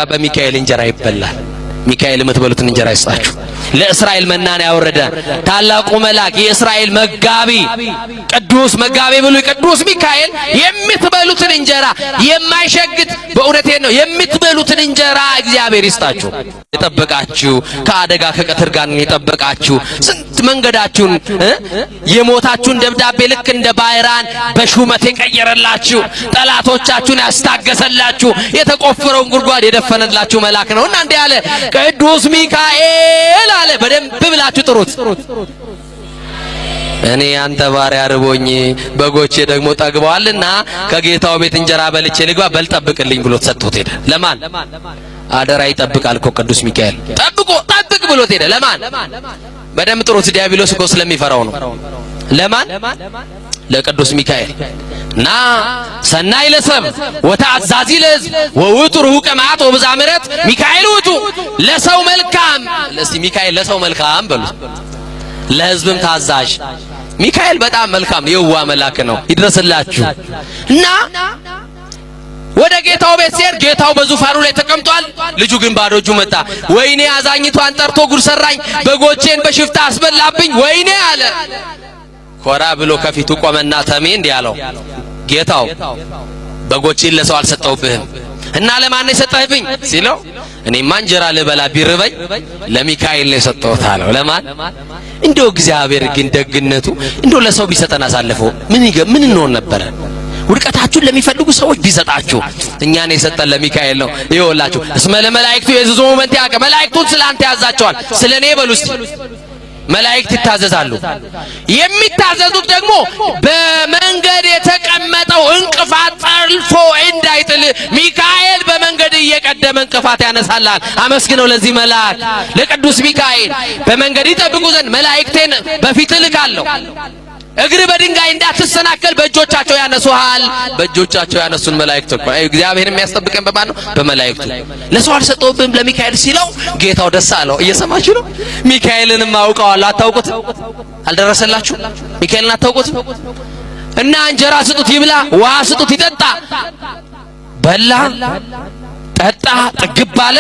በሚካኤል እንጀራ ይበላል። ሚካኤል የምትበሉትን እንጀራ ይስጣችሁ። ለእስራኤል መናን ያወረደ ታላቁ መልአክ የእስራኤል መጋቢ ቅዱስ መጋቢ ብሉይ ቅዱስ ሚካኤል የምትበሉትን እንጀራ የማይሸግት፣ በእውነቴ ነው፣ የምትበሉትን እንጀራ እግዚአብሔር ይስጣችሁ። የጠበቃችሁ፣ ከአደጋ ከቀትር ጋር የጠበቃችሁ፣ ስንት መንገዳችሁን የሞታችሁን ደብዳቤ ልክ እንደ ባይራን በሹመት የቀየረላችሁ፣ ጠላቶቻችሁን ያስታገሰላችሁ፣ የተቆፈረውን ጉድጓድ የደፈነላችሁ መልአክ ነውና እንዲህ አለ፣ ቅዱስ ሚካኤል አለ። በደንብ ብላችሁ ጥሩት። እኔ አንተ ባሪያ ርቦኝ በጎቼ ደግሞ ጠግበዋልና ከጌታው ቤት እንጀራ በልቼ ልግባ፣ በል ጠብቅልኝ ብሎ ሰጥቶት ሄደ። ለማን አደራ ይጠብቃል እኮ ቅዱስ ሚካኤል። ጠብቆ ጠብቅ ብሎት ሄደ። ለማን? በደንብ ጥሩት። ዲያብሎስ እኮ ስለሚፈራው ነው። ለማን? ለቅዱስ ሚካኤል። እና ሰናይ ለሰብ ወተአዛዚ ለሕዝብ ወውእቱ ርሁቀ መዓት ወብዝኀ ምሕረት ሚካኤል ውእቱ። ለሰው መልካም፣ እስቲ ሚካኤል ለሰው መልካም በሉት፣ ለሕዝብም ታዛዥ። ሚካኤል በጣም መልካም የዋ መልአክ ነው። ይድረስላችሁ። እና ወደ ጌታው ቤት ሲሄድ ጌታው በዙፋኑ ላይ ተቀምጧል። ልጁ ግን ባዶ እጁ መጣ። ወይኔ አዛኝቷን ጠርቶ ጉድ ሰራኝ፣ በጎቼን በሽፍታ አስበላብኝ፣ ወይኔ አለ። ኮራ ብሎ ከፊቱ ቆመና ተሜ እንዲህ አለው፣ ጌታው በጎቼን ለሰው አልሰጠውብህም እና ለማን ነው የሰጠህብኝ ሲለው፣ እኔማ እንጀራ ልበላ ቢርበኝ ለሚካኤል ነው የሰጠሁት አለው። ለማን? እንደው እግዚአብሔር ግን ደግነቱ እንደው ለሰው ቢሰጠን አሳልፎ ምን እንሆን ነበረ? ውድቀታችሁን ለሚፈልጉ ሰዎች ቢሰጣችሁ፣ እኛን የሰጠን ለሚካኤል ነው። ይኸውላችሁ፣ እስመ ለመላእክቱ የዝዞሙ በእንቲአከ፣ መላእክቱን ስለ አንተ ያዛቸዋል። ስለ እኔ በሉ እስቲ። መላእክት ይታዘዛሉ። የሚታዘዙት ደግሞ በመንገድ የተቀመጠው እንቅፋት ጠልፎ እንዳይጥል ሚካኤል በመንገድ እየቀደመ እንቅፋት ያነሳላል። አመስግነው ለዚህ መልአክ ለቅዱስ ሚካኤል። በመንገድ ይጠብቁ ዘንድ መላእክቴን በፊት እልካለሁ። እግር በድንጋይ እንዳትሰናከል በእጆቻቸው ያነሱሃል። በእጆቻቸው ያነሱን መላእክት እኮ። እግዚአብሔር የሚያስጠብቀን በማን ነው? በመላእክቱ። ለሰው አልሰጠውብህም ለሚካኤል ሲለው ጌታው ደስ አለው። እየሰማችሁ ነው? ሚካኤልንም አውቀዋለሁ። አታውቁትም? አልደረሰላችሁ? ሚካኤልን አታውቁትም? እና እንጀራ ስጡት ይብላ፣ ውሃ ስጡት ይጠጣ። በላ፣ ጠጣ፣ ጥግብ አለ።